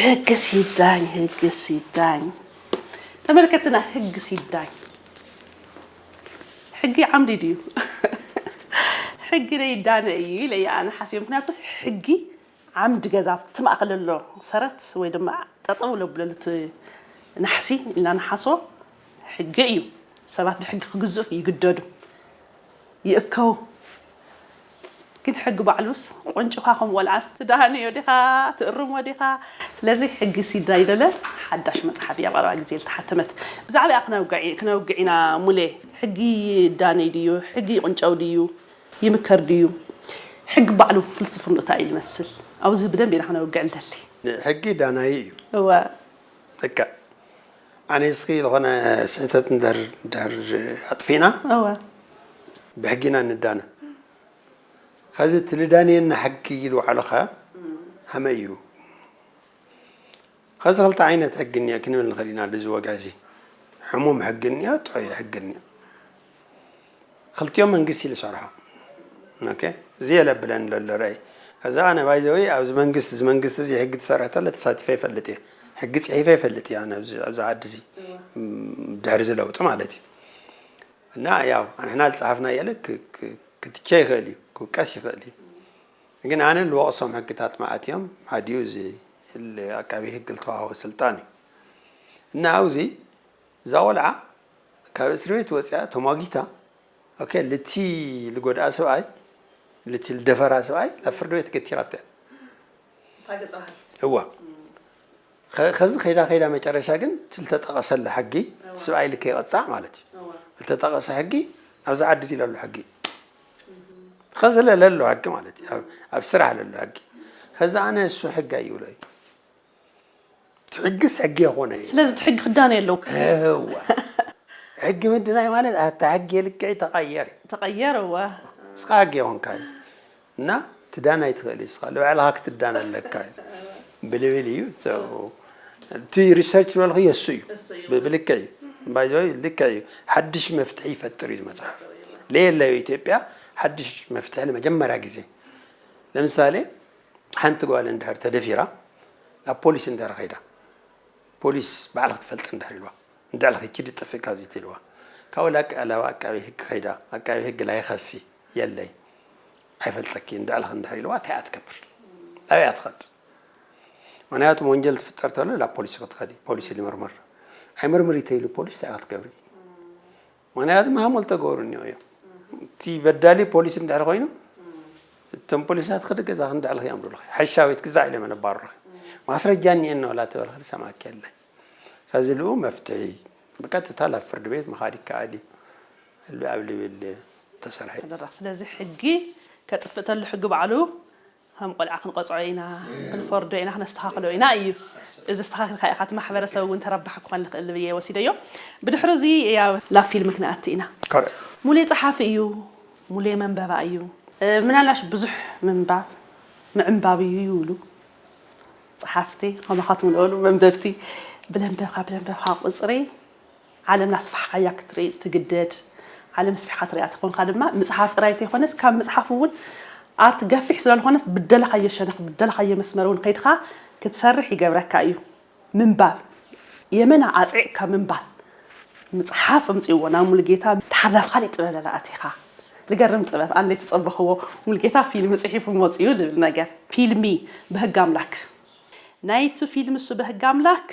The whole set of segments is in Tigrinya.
ህግስ ይዳኝ፣ ህግስ ይዳኝ። ተመልከትና፣ ህግስ ይዳኝ። ሕጊ ዓምዲ ድዩ? ሕጊ ደይዳነ እዩ ኢለ እየ ኣነ ሓሲብ። ምክንያቱ ሕጊ ዓምዲ ገዛ ኣብቲ ማእከል ዘሎ ሰረት ወይ ድማ ጠጠው ለብለሉ እቲ ናሕሲ ኢልና ንሓስቦ ሕጊ እዩ። ሰባት ብሕጊ ክግዝኡ ይግደዱ፣ ይእከቡ። ግን ሕጊ ባዕሉስ ቆንጭኻ ከም ቆልዓስ ትዳህንዮ ዲኻ፣ ትእርሞ ዲኻ? ስለዚ ሕጊ ሲዳ ይደለ ሓዳሽ መጽሓፍ እያ፣ ቀረባ ግዜ ዝተሓተመት። ብዛዕባኣ ክነውግዕ ክነውግዕ ኢና ሙሌ። ሕጊ ይዳነይ ድዩ? ሕጊ ይቕንጨው ድዩ? ይምከር ድዩ? ሕጊ ባዕሉ ፍልስፍንኡ እንታይ እዩ ዝመስል? ኣብዚ ብደንብ ኢና ክነውግዕ ንደሊ። ሕጊ ዳናይ እዩ። እወ። በቃ ኣነ እስኺ ዝኾነ ስሕተት እንድሕር እንድሕር ኣጥፊና እወ። ብሕጊና ንዳነ። ከዚ እቲ ልዳንየና ሕጊ ኢሉ ባዕሉ ኸ ሃመይ እዩ? ከዚ ክልተ ዓይነት ሕጊ እኒኦ ክንብል ንኽእል ኢና። ልዚ ወጋ እዚ ሕሙም ሕጊ እኒኦ፣ ጥዑይ ሕጊ እኒኦ። ክልቲኦም መንግስቲ ኢሉ ሰርሖ። ኦኬ፣ እዚ የለብለን ዘሎ ርኣይ። ከዛ ኣነ ባይዘወይ ኣብዚ መንግስቲ እዚ መንግስቲ እዚ ሕጊ ትሰርሕ ተሎ ተሳቲፈ ይፈልጥ እየ። ሕጊ ፅሒፈ ይፈልጥ እየ ኣነ ኣብዚ ኣብዚ ዓዲ እዚ። ም፣ ድሕሪ እዚ ለውጢ ማለት እዩ። እና ያው ኣንሕና ዝፀሓፍና የለ ክ- ክ- ክትቸ ይኽእል እዩ፣ ክውቀስ ይኽእል እዩ። ግን ኣነ ልወቕሶም ሕግታት መዓት እዮም። ሓዲኡ እዚ ል- ኣቃቢ ህግ ልተዋህቦ ስልጣን እዩ። እና ኣብዚ እዛ ቆልዓ ካብ እስር ቤት ወፂኣ ተሟጊታ። ኦኬ፣ ልቲ ልጎድኣ ሰብኣይ፣ ልቲ ልደፈራ ሰብኣይ ናብ ፍርዲ ቤት ገቲራቶ እያ። እዋ። ከ- ከዚ ከይዳ ከይዳ መጨረሻ ግን እቲ ልተጠቐሰላ ሕጊ እቲ ሰብኣይ ልከ ይቐፃዕ ማለት እዩ። ልተጠቐሰ ሕጊ ኣብዚ ዓዲ እዚ ለሎ ሕጊ እዩ። ከዚ ለ- ለሎ ሕጊ ማለት እዩ። ኣብ- ኣብ ስራሕ ለሎ ሕጊ። ከዚ ኣነ እሱ ሕጊ ኣይብሎ እዩ። እቲ ሕግስ ሕጊ የኾነ እዩ። ስለዚ እቲ ሕጊ ክዳነ የለው። እዋ። ሕጊ ምድናይ ማለት ኣታ ሕጊ የልክዕ ተቐየር እዩ። ተቐየር እዋ። እስኻ ሕጊ የኾንካ እዩ። እና ትዳን ኣይትኽእል እዩ። እስኻ ልባዕልኻ ክትዳን ኣለካ እዩ። ብልብል እዩ። So፣ እቲ ሪሰርች ዝበልኽዮ እሱ እዩ። እሱ እዩ። ብ- ብልክዕ እዩ። ባይዘወይ ልክዕ እዩ። ሓድሽ መፍትሒ ይፈጥር እዩ መጽሓፍ። ለየለዩ ኢትዮጵያ ሓድሽ መፍትሒ ንመጀመርያ ግዜ። ለምሳሌ ሓንቲ ጓል እንድሕር ተደፊራ ናብ ፖሊስ እንድሕር ኸይዳ፣ ፖሊስ ባዕልኺ ትፈልጢ እንድሕር ኢልዋ፣ እንድዕልኺ ኪዲ ጥፍእ ካብዚ ትልዋ፣ ካብኡ ላቀ- ላብ ኣቃቢ ህግ ኸይዳ፣ ኣቃቢ ህግ ላይኸሲ የለይ ኣይፈልጠኪ እንድዕልኺ እንድሕር ኢልዋ እንታይ እያ ትገብር? ኣበይ እያ ትኸድ? ምክንያቱም ወንጀል ትፍጠር ተሎ ላብ ፖሊስ ክትኸዲ፣ ፖሊስ ይምርምር። ኣይምርምር ተይሉ ፖሊስ እንታይ እያ ክትገብሪ? ምክንያቱ ማህሞል ተገብሩ እኒኦ እዮም። እቲ በዳሊ ፖሊስ እንድሕር ኮይኑ እቶም ፖሊሳት ክዲ ገዛ ክንድዕልኽ እዮም ዝብሉኻ። ሓሻዊት ግዛዕ ኢሎም ነባሩኻ። ማስረጃ እኒኤ እናበላ ተበልኽሊ ሰማኪ የለን። ከዚ ልኡ መፍትሒ ብቀጥታ ላብ ፍርድ ቤት ምኻድ ይከኣል እዩ። ሉ- ኣብ ልብል ተሰርሐ። ተደረኽ። ስለዚ ሕጊ ከጥፍእ ተሎ ሕጊ ባዕሉ ከም ቆልዓ ክንቆፅዖ ኢና፣ ክንፈርዶ ኢና፣ ክነስተኻኽሎ ኢና እዩ። እዚ ኣስተኻኺልካ ኢኻ እቲ ማሕበረሰብ እውን ተረባሒ ክኾን ዝኽእል ብዬ ወሲደዮ። ብድሕሪ እዚ ያው ላብ ፊልም ክንኣቲ ኢና። ኮረ። ሙሌ ፀሓፊ እዩ፣ ሙሌ መንበባ እዩ። እ፣ ምናልባሽ ብዙሕ ምንባብ ምዕንባብ እዩ ይብሉ ፀሓፍቲ፣ ከማኻትኩም ዝበሉ መንበብቲ። ብለንበብካ ብለንበብካ ቁፅሪ ዓለም ናስፋሕካያ ክትርኢ ትግደድ። ዓለም ስፊሕካ ትሪኣ ተኾንካ ድማ ምፅሓፍ ጥራይ ተይኮነስ ካብ ምፅሓፍ እውን ኣርት ገፊሕ ስለዝኾነስ ብደለኻዮ ሸነኽ ብደለኻዮ መስመር እውን ከይድካ ክትሰርሕ ይገብረካ እዩ። ምንባብ የመና ኣፅዒቕካ ምንባብ ምፅሓፍ እምፅእዎ ናብ ሙሉጌታ ድሓር ናብ ካሊእ ጥበብ ለለኣቲኻ ዝገርም ጥበብ ኣለ ተፀበኽዎ ሙሉጌታ ፊልሚ ፅሒፉ መፅኡ ዝብል ነገር ፊልሚ ብህግ ኣምላክ ናይቱ ፊልም እሱ በህግ ኣምላክ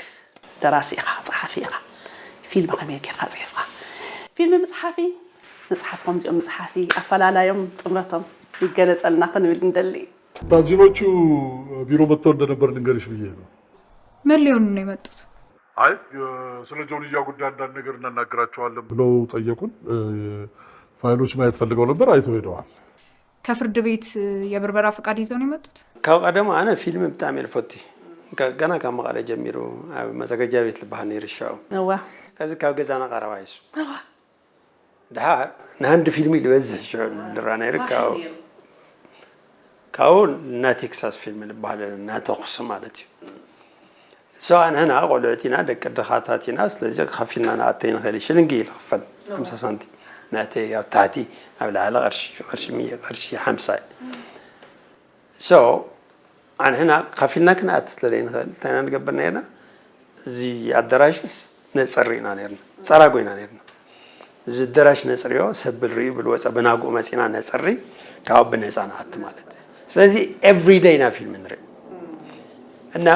ደራሲ ኢኻ፣ ጸሓፊ ኢኻ። ፊልም ከመይ ጌርካ ጽሒፍካ? ፊልም ምጽሓፊ፣ መጽሓፍ ከምዚኦም ምጽሓፊ ኣፈላላዮም ጥምረቶም ይገለጸልና ክንብል እንደሊ። ታንጂኖቹ ቢሮ መጥተው እንደነበር ልንገርሽ ብዬ ነው። ምን ሊሆኑ ነው የመጡት? አይ ስለ ጆንያ ጉዳይ አንዳንድ ነገር እናናገራቸዋለን ብለው ጠየቁን። ፋይሎች ማየት ፈልገው ነበር፣ አይተው ሄደዋል። ከፍርድ ቤት የብርበራ ፍቃድ ይዘው ነው የመጡት? ካብ ቀደም ኣነ ፊልም ብጣዕሚ እየ ዝፈቱ። ገና ካብ መቐለ ጀሚሩ ኣብ መዘጋጃ ቤት ዝበሃል ነይሩ ሽዑ። እዋ ከዚ ካብ ገዛና ቀረባ እዩ እሱ። ድሓር ንሃንድ ፊልም እዩ ዝበዝሕ ሽዑ ዝረኣ ነይሩ። ካብ ካብኡ ናይ ቴክሳስ ፊልም ዝበሃል ናይ ተኹሲ ማለት እዩ። So ኣንሕና ቆልዑት ኢና፣ ደቂ ድኻታት ኢና። ስለዚ ከፊልና ንኣተይ ንኽእል፣ ሽልንጊ እዩ ዝኽፈል፣ ሓምሳ ሳንቲም ንኣተይ ኣብ ታሕቲ፣ ኣብ ላዕሊ ቅርሺ፣ ቅርሺ ሚእቲ፣ ቅርሺ ሓምሳ እዩ። So ኣንሕና ካፊልና ክንኣት ስለለይ ንኽእል እንታይ ኢና ንገብር ነርና? እዚ ኣደራሽስ ነጸሪ ኢና ነርና፣ ጸራጎ ኢና ነርና። እዚ ኣደራሽ ነጽርዮ ሰብ ብልርእዩ ብልወፀ ብናጉ መጺና ነጸሪ፣ ካብኡ ብነፃ ንኣት ማለት እዩ። ስለዚ ኤቭሪደይ ኢና ፊልም ንርኢ። እና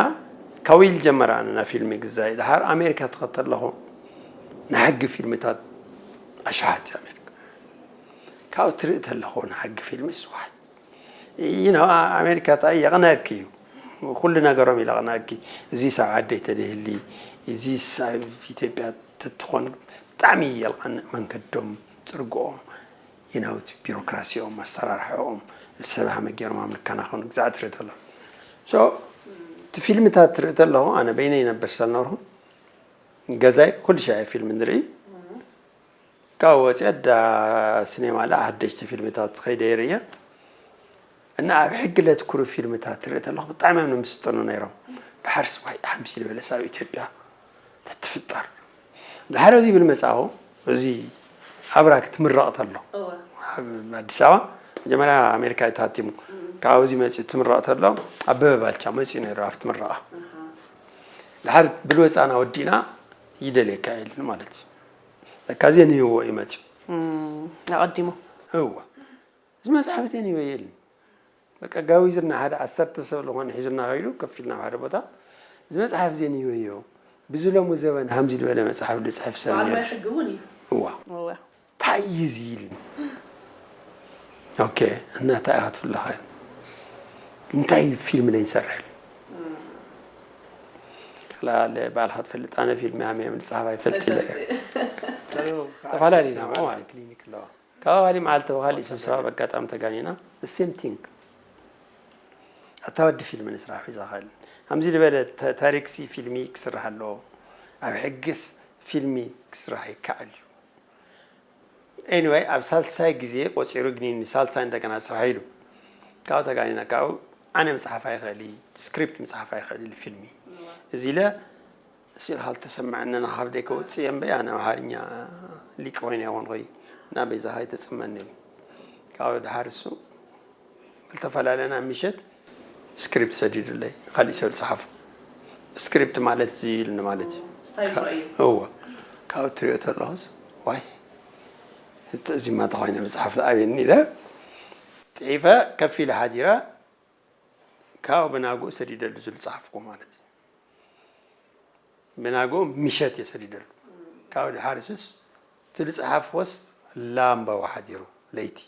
ካብ ኢል ጀመራ ኣነ ና ፊልም ግዛይ ድሓር ኣሜሪካ ትኸተለኹ ንሕጊ ፊልምታት ኣሽሓት እዩ ኣሜሪካ። ካብኡ ትርኢ ተለኹ ንሕጊ ፊልም ስዋት ይነው ኣሜሪካ ታይ የቕነእኪ እዩ። ኩሉ ነገሮም ይለቕነእኪ። እዚ ሰብ ዓደይ ተደህሊ፣ እዚ ሰብ ኢትዮጵያ ትትኾን ብጣዕሚ የልቐንእ መንገዶም፣ ፅርግኦም፣ ይነውት ቢሮክራሲኦም፣ ኣሰራርሕኦም፣ ሰብ ሃመ ገይሮም ኣምልካና ኾኑ ግዛዕ ትርኢ ተሎ። እቲ ፊልምታት ትርኢ ተለኹ ኣነ በይነ ይነበር ሰልነርኹ ገዛይ ኩሉ ሻ ፊልም ንርኢ ካብ ወፂአ ዳ ሲኔማ ላ ሓደሽቲ ፊልምታት ከይደ ይርእየ እና ኣብ ሕጊ ለትኩሩ ፊልምታት ትርኢ ተለኹ ብጣዕሚ እዮም ንምስጥኑ ነይሮም። ድሓር ስዋይ ሓምሲ ዝበለስ ኣብ ኢትዮጵያ ተትፍጠር ድሓር እዚ ብል መፃኹ። እዚ ኣብራክ ትምረቕ ተሎ ኣብ ኣዲስ ኣበባ መጀመርያ ኣሜሪካ እዩ ተሃቲሙ። ካብ እዚ መፂኡ ትምረቕ ተሎ ኣበበ ባልቻ መፂኡ ነይሩ ኣብቲ ምረቓ። ድሓር ብል ወፃና ወዲና ይደልየካ የለን ማለት እዩ። ለካ ዜንይዎ እዩ መፂኡ። ኣቐዲሙ እዋ እዚ መፅሓፍ ዜንይዎ የለን። በቃ ጋዊዝና ሓደ ዓሰርተ ሰብ ዝኾነ ሒዝና ከይዱ ከፊልና ሓደ ቦታ እዚ መፅሓፍ ዜንይዎ እዮ ብዚ ሎሙ ዘበን ሃምዚ ዝበለ መፅሓፍ ዝፅሕፍ ሰብ በዓል ነይሩ። ማይ ሕጊ እውን እዩ። እዋ እወ። እንታይ እዩ እዚ ኢሉ ኦኬ እና እንታይ ኢኻ ትብለኻ እንታይ ፊልም ነይ ንሰርሕ ኢሉ ካልኣለ ባልኻ ትፈልጥ ኣነ ፊልም ያመ ምንፃፍ ኣይፈልጥ ኢለ እየ ተፈላለዩና ማለት ክሊኒክ ኣለዋ ካብ ካሊእ መዓልቲ ብካሊእ ስብሰባ በጋጣሚ ተጋኒና ሴም ቲንግ ኣታ ወዲ ፊልም ንስራሕ ሒዛ ካል ከምዚ ዝበለ ታሪክሲ ፊልሚ ክስራሕ ኣለዎ ኣብ ሕግስ ፊልሚ ክስራሕ ይከኣል እዩ anyway ኣብ ሳልሳይ ግዜ ቆፂሩ ግን ንሳልሳይ እንደገና ስራሕ ኢሉ ካብኡ ተጋኒና ካብኡ ኣነ ምፅሓፍ ኣይኽእል ስክሪፕት ምፅሓፍ ኣይኽእል ኢሉ ፊልሚ እዚ ኢለ ስኢልካ ልተሰምዐኒ ንኻብ ደይ ከውፅእ እየ እምበይ ኣነ ኣምሓርኛ ሊቅ ኮይነ ይኾን ኾይ ናበይ ዝኻ ይተፅመኒ ኢሉ ካብኡ ድሓር እሱ ልተፈላለና ምሸት ስክሪፕት ሰዲዱለይ ካሊእ ሰብ ዝፅሓፎ ስክሪፕት ማለት እዚ ኢሉኒ ማለት እዩ ስታይል እዩ። እወ ካብ ትሪኦ ተለኹስ ዋይ እዚማ ተኾይነ መፅሓፍ ለኣብየኒ ኢለ ፅሒፈ ከፍ ኢለ ሓዲረ ካብኡ ብናግኡ ሰዲደሉ ዝሉ ፀሓፍኩ ማለት እዩ ብናግኡ ምሸት እየ ሰዲደሉ ካብኡ ድሓር ሱስ እቲ ዝፀሓፍኮስ ላምበው ሓዲሩ ለይቲ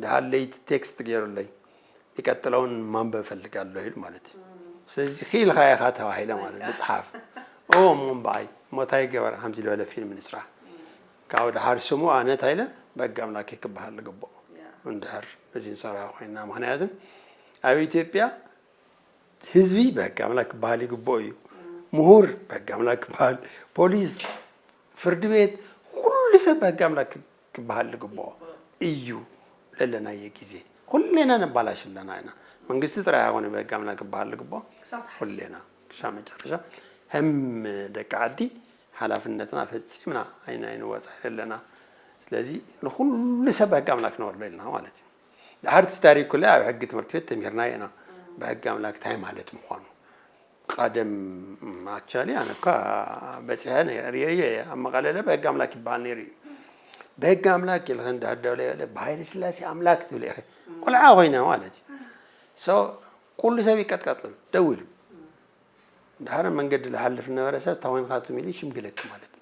ድሓር ለይቲ ቴክስት ገይሩለይ ይቀጥለውን ማንበብ እፈልጋለሁ ኢሉ ማለት እዩ ስለዚ ክኢልካ ኢኻ ተባሂለ ማለት መፅሓፍ ኦ እሞ እምበኣይ እሞ እንታይ ገበር ከምዚ ዝበለ ፊልም ንስራሕ ካብኡ ድሓር ስሙ ኣነ እንታይ ኢለ በሕጊ ኣምላክ ክበሃል ዝግብኦ እንድሕር እዚ ንሰርሖ ኮይንና ምክንያቱ ኣብ ኢትዮጵያ ህዝቢ በሕጊ ኣምላክ ክበሃል ይግብኦ እዩ ምሁር በሕጊ ኣምላክ ክበሃል ፖሊስ ፍርዲ ቤት ኩሉ ሰብ በሕጊ ኣምላክ ክበሃል ዝግብኦ እዩ ለለናዮ ግዜ ኩሌና ነባላሽ ኣለና ኢና መንግስቲ ጥራይ ኣይኮነ በሕጊ ኣምላክ ክበሃል ዝግብኦ ኩሌና ክሻ መጨረሻ ከም ደቂ ዓዲ ሓላፍነትና ፈፂምና ኣይና ኣይንወፃ ኣለና ስለዚ ንኩሉ ሰብ በሕጊ ኣምላክ ነበሎ ኢልና ማለት እዩ ድሓርቲ ታሪክ ኩለ ኣብ ሕጊ ትምህርቲ ቤት ተሚርና ኢና ብሕጊ ኣምላክ እንታይ ማለት ምኳኑ ቀደም ኣክቻሊ ኣነ እኳ በፂሐ ርዮ እየ ኣብ መቐለለ በሕጊ ኣምላክ ይበሃል ነይሩ እዩ በሕጊ ኣምላክ ኢልኸ እንዳደለ ብሃይለ ስላሴ ኣምላክ ትብል ኢኸ ቆልዓ ኮይነ ማለት እዩ ኩሉ ሰብ ይቀጥቀጥ ደው ኢሉ ድሓረ መንገዲ ዝሓልፍ ነበረ ሰብ ተኮይንካ ትም ኢሉ ሽምግለኪ ማለት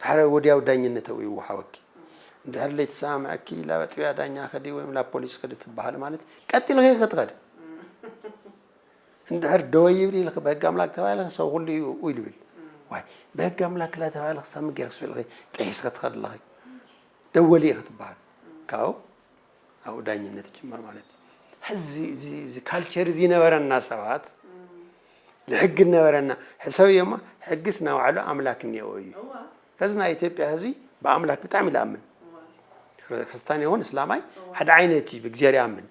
ድሓረ ወዲያው ዳኝነት ው ይወሓወኪ እንድሕር ለይተሰማምዐኪ ላብ ጥብያ ዳኛ ከዲ ወይም ላብ ፖሊስ ከዲ ትበሃል ማለት ቀጢልኺ ክትኸዲ እንድሕር ደወ ይብል ኢልክ በህግ ኣምላክ ተባሂለ ሰው ሁሉ እዩ ኢሉ ብል ዋይ በህግ ኣምላክ ላ ተባሂለ ክሳብ ምገር ክስብል ጥሒስ ክትኸድ ኣለኺ ደወሊ ክትበሃል ካብኡ ኣብኡ ዳኝነት ይጅመር ማለት እዩ። ሕዚ እዚ ካልቸር እዚ ነበረና ሰባት ልሕጊ ነበረና ሕሰብ እዮማ ሕግስ ናባዕሉ ኣምላክ እኒኦ እዩ። ከዚ ናይ ኢትዮጵያ ህዝቢ ብኣምላክ ብጣዕሚ ይኣምን ክርስታን ይኹን እስላማይ ሓደ ዓይነት እዩ ብእግዚኣብሔር ይኣምን።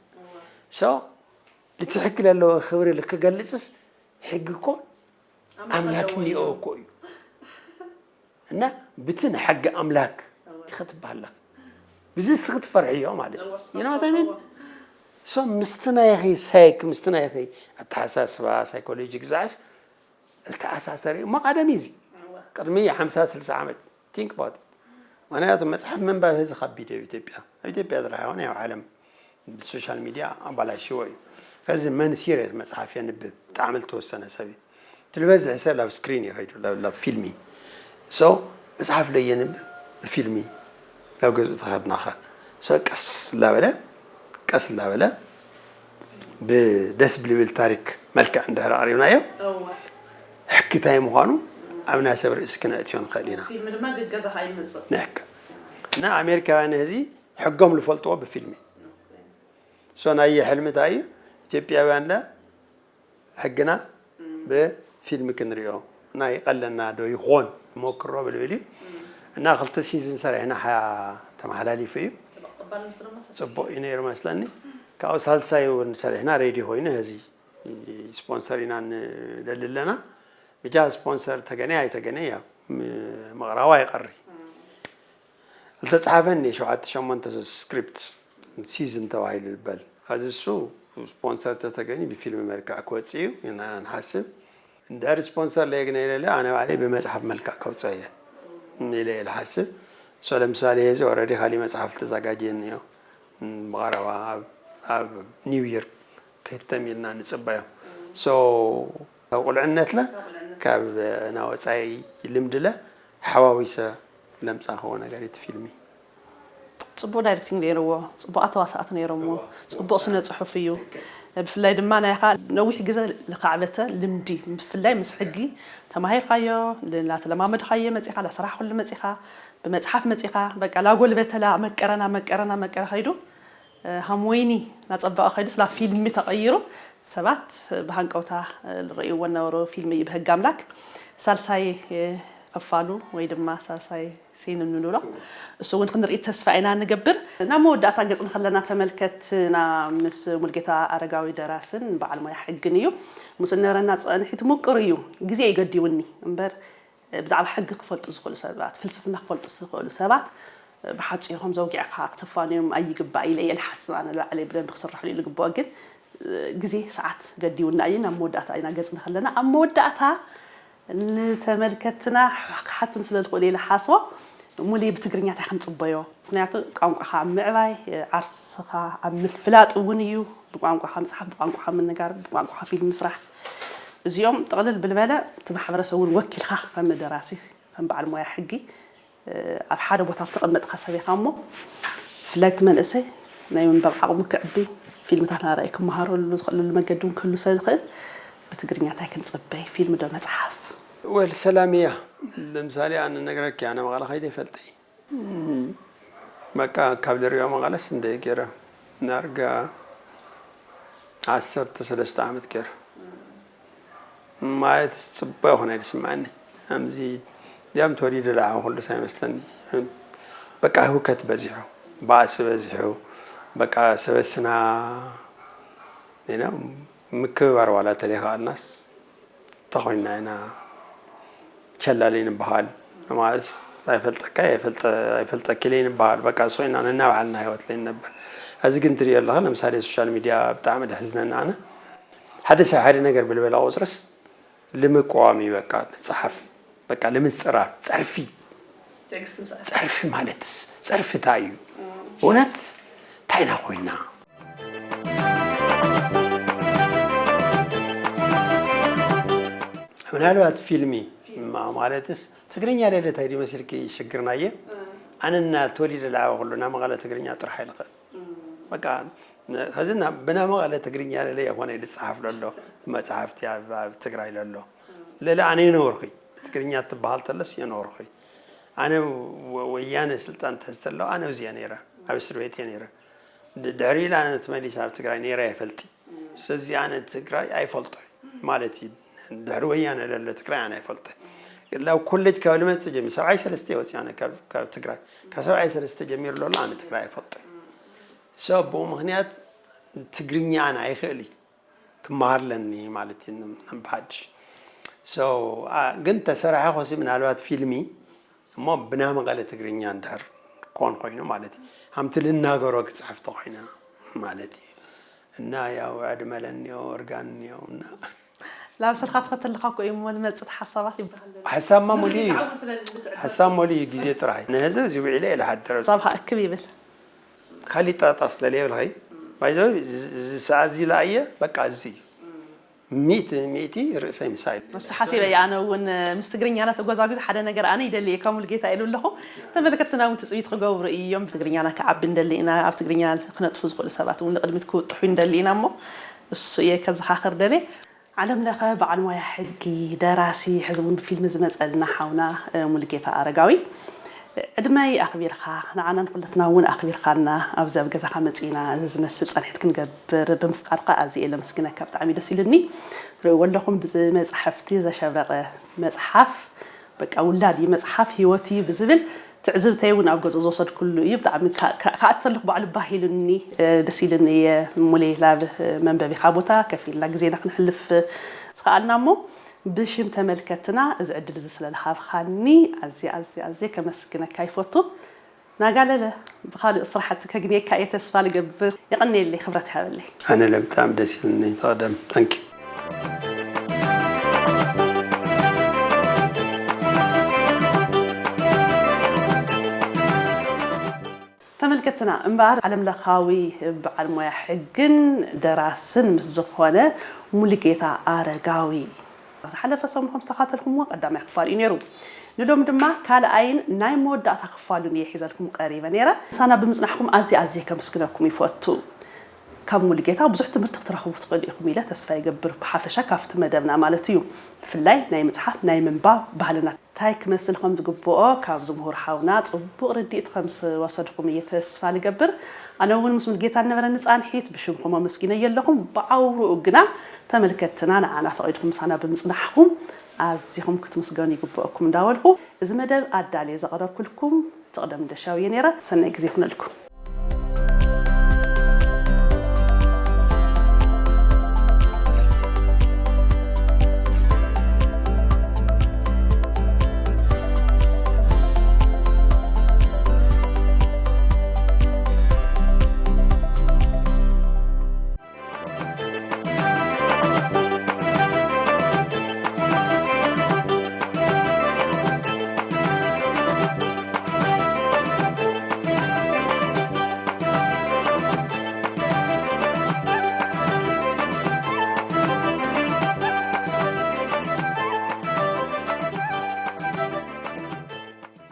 So እቲ ሕጊ ለለዎ ክብሪ ልክገልፅስ ሕጊ እኮ ኣምላክ እኒኦ እኮ እዩ። እና ብቲ ንሓጊ ኣምላክ ኢኸ ትበሃል ኣለኺ። ብዚ እስኺ ትፈርሕዮ ማለት እዩ። You know what I mean? So ምስቲ ናይኺ ሳይክ ምስቲ ናይኺ ኣተሓሳስባ ሳይኮሎጂ ግዛዕስ እተኣሳሰር እዩ። እሞ ቀደም እዩ እዚ ቅድሚ ሓምሳ ስልሳ ዓመት think about it። ምክንያቱ መፅሓፍ ምንባብ ህዚ ከቢድ እዩ ኢትዮጵያ ኣብ ኢትዮጵያ ጥራሕ ይኮነ ኣብ ዓለም ብሶሻል ሚድያ ኣባላሽዎ እዩ። ከዚ መን ሲሪየስ መፅሓፍ የንብብ ብጣዕሚ ዝተወሰነ ሰብ እዩ። እቲ ዝበዝሕ ሰብ ላብ ስክሪን እዩ ከይዱ ላብ ፊልሚ። So መፅሓፍ ለየንብብ ብፊልሚ ናብ ገዝኡ ተኸድናኸ ቀስ እናበለ ቀስ እናበለ ብደስ ብልብል ታሪክ መልክዕ እንድሕር ኣቕሪብናዮ ሕክታይ ምዃኑ ኣብ ናይ ሰብ ርእሲ ክነእትዮ ንኽእል ኢና። እና ኣሜሪካውያን ህዚ ሕጎም ዝፈልጥዎ ብፊልሚ። So ናይ ሕልሚ እንታይ እዩ? ኢትዮጵያውያን ለ ሕግና ብፊልም ክንሪኦ ናይ ቀለና ዶ ይኾን ሞክሮ ብልብል እዩ። እና ክልተ ሲዝን ሰሪሕና ሓያ ተመሓላሊፉ እዩ። ፅቡቅ እዩ ነይሩ መስለኒ። ካብኡ ሳልሳይ እውን ሰሪሕና ሬድዮ ኮይኑ ህዚ ስፖንሰር ኢና ንደሊ ኣለና። ብጃ ስፖንሰር ተገነ ኣይተገነ ያው ምቕራቡ ኣይቀሪ። ዝተፅሓፈኒ ሸውዓተ ሸሞንተ ስክሪፕት ሲዝን ተባሂሉ ዝበል ከዚ እሱ ስፖንሰር ተተገኒ ብፊልም መልክዕ ክወፅእ እዩ ኢና ንሓስብ። እንድሕር ስፖንሰር ለየግነ ኢለለ ኣነ ባዕለይ ብመፅሓፍ መልክዕ ከውፅኦ እየ ኢለ እየ ዝሓስብ። So ለምሳሌ እዚ ኦረዲ ካሊእ መፅሓፍ ዝተዘጋጀየ እኒኦ ብቐረባ ኣብ ኒው ይር ከይተም ኢልና ንፅበዮ። So ካብ ቁልዕነትለ ካብ ናወፃይ ልምድለ ሓዋዊሰ ለምፃኸዎ ነገር እቲ ፊልሚ። ፅቡቅ ዳይሬክቲንግ ነይርዎ፣ ፅቡቃት ተዋሳእቲ ነይሮምዎ፣ ፅቡቅ ስነ ፅሑፍ እዩ። ብፍላይ ድማ ናይኻ ነዊሕ ግዘ ለካዕበተ ልምዲ ብፍላይ ምስ ሕጊ ተማሂርካዮ፣ ላተለማመድካዮ መፂኻ፣ ላሰራሕኩሉ መፂኻ፣ ብመፅሓፍ መፂኻ፣ በቃ ላጎልበተ ላመቀረ ናመቀረ ናመቀረ ከይዱ ሃም ወይኒ ናፀበቐ ከይዱ ስላ ፊልሚ ተቐይሩ ሰባት ብሃንቀውታ ዝርእይዎ ነበሩ ፊልሚ እዩ ብህግ ኣምላክ ሳልሳይ ክፋሉ ወይ ድማ ሳልሳይ ሲን እንብሎ እሱ እውን ክንርኢ ተስፋ ኢና ንገብር። ናብ መወዳእታ ገጽ ንኸለና ተመልከትና ምስ ሙልጌታ ኣረጋዊ ደራስን በዓል ሞያ ሕግን እዩ ምስ እነረና ጸንሒት ሙቅር እዩ ግዜ ይገዲውኒ እምበር ብዛዕባ ሕጊ ክፈልጡ ዝኽእሉ ሰባት፣ ፍልስፍና ክፈልጡ ዝኽእሉ ሰባት ብሓጺሩ ከምዚ ኣውጊዕካ ክተፋንዮም ኣይግባእ ኢለ እየ ዝሓስብ። ኣነ ንባዕለይ ብደንቢ ክስረሐሉ እዩ ዝግብኦ፣ ግን ግዜ ሰዓት ገዲቡና እዩ። ናብ መወዳእታ ኢና ገጽ ንኸለና ኣብ መወዳእታ ንተመልከትና ክሓቱን ስለ ዝኽእሉ እየ ዝሓስቦ። ሙሌ ብትግርኛ እንታይ ክንጽበዮ? ምክንያቱ ቋንቋኻ ኣብ ምዕባይ፣ ዓርስኻ ኣብ ምፍላጥ እውን እዩ። ብቋንቋኻ ምጽሓፍ፣ ብቋንቋኻ ምንጋር፣ ብቋንቋኻ ፊልም ምስራሕ እዚኦም ጥቕልል ብልበለ እቲ ማሕበረሰብ እውን ወኪልካ ከም ደራሲ ከም በዓል ሞያ ሕጊ ኣብ ሓደ ቦታ ዝተቐመጥካ ሰብ ኢኻ እሞ ብፍላይ እቲ መንእሰይ ናይ ምንባብ ዓቕሙ ክዕቢ ፊልምታት ናርኣየ ክመሃረሉ ዝኽእለሉ መገዲ እውን ክህሉ ስለ ዝኽእል ብትግርኛ እንታይ ክንፅበ ፊልም ዶ መፅሓፍ? Well ሰላም እያ። ለምሳሌ ኣነ ነግረኪ ኣነ መቐለ ከይደ ይፈልጠ በቃ ካብ ደሪባ መቐለስ እንደ ገይረ ናርጋ ዓሰርተ ሰለስተ ዓመት ገይረ ማለት ፅቡቅ ይኾነ ድስማኒ ኣምዚ ዲያም ተወሊደ ላዓ ኩሉ ሳይመስለኒ በቃ ህውከት በዚሑ ባእሲ በዚሑ በቃ ሰበስና ምክብባር ዋላ ተለይከኣልናስ ተኾይንና ኢና ቸላሊ ንበሃል ማለት ኣይፈልጠካ ኣይፈልጠኪ ለይ ንበሃል በቃ እሱ ኢና ነናባዕልና ህይወት ለይ ንነብር። እዚ ግን ትሪኦ ኣለኻ ለምሳሌ ሶሻል ሚድያ ብጣዕሚ ደሕዝነና ኣነ ሓደ ሰብ ሓደ ነገር ብልበላ ቁፅርስ ልምቋዋም እዩ በቃ ንፀሓፍ በቃ ልምፅራር ፀርፊ ፀርፊ ማለትስ ፀርፊ እንታይ እዩ እውነት እንታይ ኢና ኮይና ምናልባት ፊልሚ ማለትስ ትግርኛ ሌለ እንታይ ድዩ መሲልኪ ሽግርናየ ኣነና ተወሊደ ለዓበ ኩሉ ናብ መቐለ ትግርኛ ጥራሕ ኣይልኽእል በቃ ከዚ ብናይ መቐለ ትግርኛ ሌለ የኾነ ዝፀሓፍ ለሎ መፅሓፍቲ ኣብ ትግራይ ለሎ ሌለ ኣነ የነበርኩ ትግርኛ ትበሃል ተለስ የነበርኩ ኣነ ወያነ ስልጣን ትሕዝ ተሎ ኣነ ኣብዚየ ነይረ ኣብ እስር ቤት እየ ነይረ ድሕሪ ኢላ ተመሊሳ ኣብ ትግራይ ነይረ ኣይፈልጥ ስለዚ ኣነ ትግራይ ኣይፈልጦ ማለት እዩ ድሕሪ ወያነ ለሎ ትግራይ ኣነ ኣይፈልጦ ላብ ኮሌጅ ካብ ልመፅእ ጀሚሩ ሰብዓይ ሰለስተ ወፂ ኣነ ካብ ትግራይ ካብ ሰብዓይ ሰለስተ ጀሚሩ ለሎ ኣነ ትግራይ ኣይፈልጦ ሰብ ብኡ ምክንያት ትግርኛ ኣነ ኣይኽእል ክመሃር ለኒ ማለት እዩ ብሓድሽ ግን ተሰራሐ ኮሲ ምናልባት ፊልሚ እሞ ብናመቐለ ትግርኛ እንድሕር ኮን ኮይኑ ማለት እዩ ሃምቲ ልናገሮ ክፅሕፍ ተኮይነ ማለት እዩ እና ያው ዕድመ ለኒዮ እርጋን ኒዮ እና ላብሰልካ ትኸተልካ እኮ እዩ እሞ ዝመፅእ ሓሳባት ይበሃል ዘሎ። ሓሳብማ ሙሉ እዩ። ዓውል ስለ ልትዕደስ። ሓሳብ ሙሉ እዩ። ግዜ ጥራይ ንህዝብ እዚ ውዒለ ኢለ ሓደረ ሳብካ እክብ ይብል። ካሊእ ጣጣ ስለለየ ብልኸይ ባይዘ እዚ ሰዓት እዚ ለኣየ በቃ እዚ እዩ። ሚእቲ ሚእቲ ርእሰይ ምሳይ እሱ ሓሲበ እየ ኣነ እውን ምስ ትግርኛና ተጓዛጉዝ ሓደ ነገር ኣነ ይደሊ እየ ካብ ሙሉጌታ ኢሉ ኣለኹ። ተመልከትና እውን ትፅቢት ክገብሩ እዮም። ትግርኛና ክዓቢ እንደሊ ኢና፣ ኣብ ትግርኛ ክነጥፉ ዝኽእሉ ሰባት እውን ንቅድሚት ክውጥሑ እንደሊ ኢና እሞ እሱ እየ ከዘኻኽር ደልየ። ዓለም ለኸ በዓል ሞያ ሕጊ፣ ደራሲ፣ ሕዚ እውን ብፊልም ዝመፀልና ሓውና ሙሉጌታ ኣረጋዊ፣ ዕድመይ ኣኽቢርካ ንዓና ንኩለትና እውን ኣኽቢርካና ኣብዚ ኣብ ገዛኻ መፂና እዚ ዝመስል ፃንሒት ክንገብር ብምፍቃድካ ኣዝየ ለመስግነካ። ብጣዕሚ ደስ ኢሉኒ። ትርእይዎ ኣለኹም ብመፃሕፍቲ ዘሸብረቐ መፅሓፍ በቃ ውላድ እዩ መፅሓፍ ህይወት እዩ ብዝብል ትዕዝብተይ እውን ኣብ ገፁ ዝወሰድኩሉ እዩ። ብጣዕሚ ክኣቲ ተለኩ ባዕሉ ባህ ኢሉኒ ደስ ኢሉኒ እየ ሙሌ ላብ መንበቢኻ ቦታ ከፊልና ግዜና ክንሕልፍ ዝኸኣልና እሞ ብሽም ተመልከትና እዚ ዕድል እዚ ስለዝሃብኻኒ ኣዝየ ኣዝየ ኣዝየ ከመስግነካ ይፈቱ። ናጋለለ ብኻልእ ስራሕቲ ከግንየካ እየ ተስፋ ልገብር። የቐንየለይ ክብረት ይሃበለይ። ኣነ ለብጣዕሚ ደስ ኢልኒ ተቐደም ታንኪ ተመልከትና እምበኣር ዓለም ለኻዊ በዓል ሞያ ሕግን ደራስን ምስ ዝኾነ ሙሉጌታ ኣረጋዊ ኣብ ዝሓለፈ ሰሙን ከም ዝተኻተልኩምዎ ቀዳማይ ክፋል እዩ ነይሩ። ንሎም ድማ ካልኣይን ናይ መወዳእታ ክፋሉን እየ ሒዘልኩም ቀሪበ ነይረ። ምሳና ብምፅናሕኩም ኣዝየ ኣዝየ ከምስግነኩም ይፈቱ። ካብ ሙሉጌታ ብዙሕ ትምህርቲ ክትረኽቡ ትኽእሉ ኢኹም ኢለ ተስፋ ይገብር፣ ብሓፈሻ ካብቲ መደብና ማለት እዩ። ብፍላይ ናይ ምፅሓፍ ናይ ምንባብ ባህልና እንታይ ክመስል ከም ዝግብኦ ካብዚ ምሁር ሓውና ፅቡቕ ርድኢት ከም ዝወሰድኹም እየ ተስፋ ልገብር። ኣነ እውን ምስ ሙሉጌታ ንነበረኒ ፃንሒት ብሽምኩም ኣመስጊነዮ ኣለኹ። ብዓውርኡ ግና ተመልከትትና ንዓና ፈቒድኩም ምሳና ብምፅናሕኩም ኣዚኹም ክትምስገኑ ይግብአኩም እንዳበልኩ እዚ መደብ ኣዳልየ ዘቕረብኩልኩም ትቕደም ደሻው እየ ነይረ። ሰናይ ግዜ ይኹነልኩም።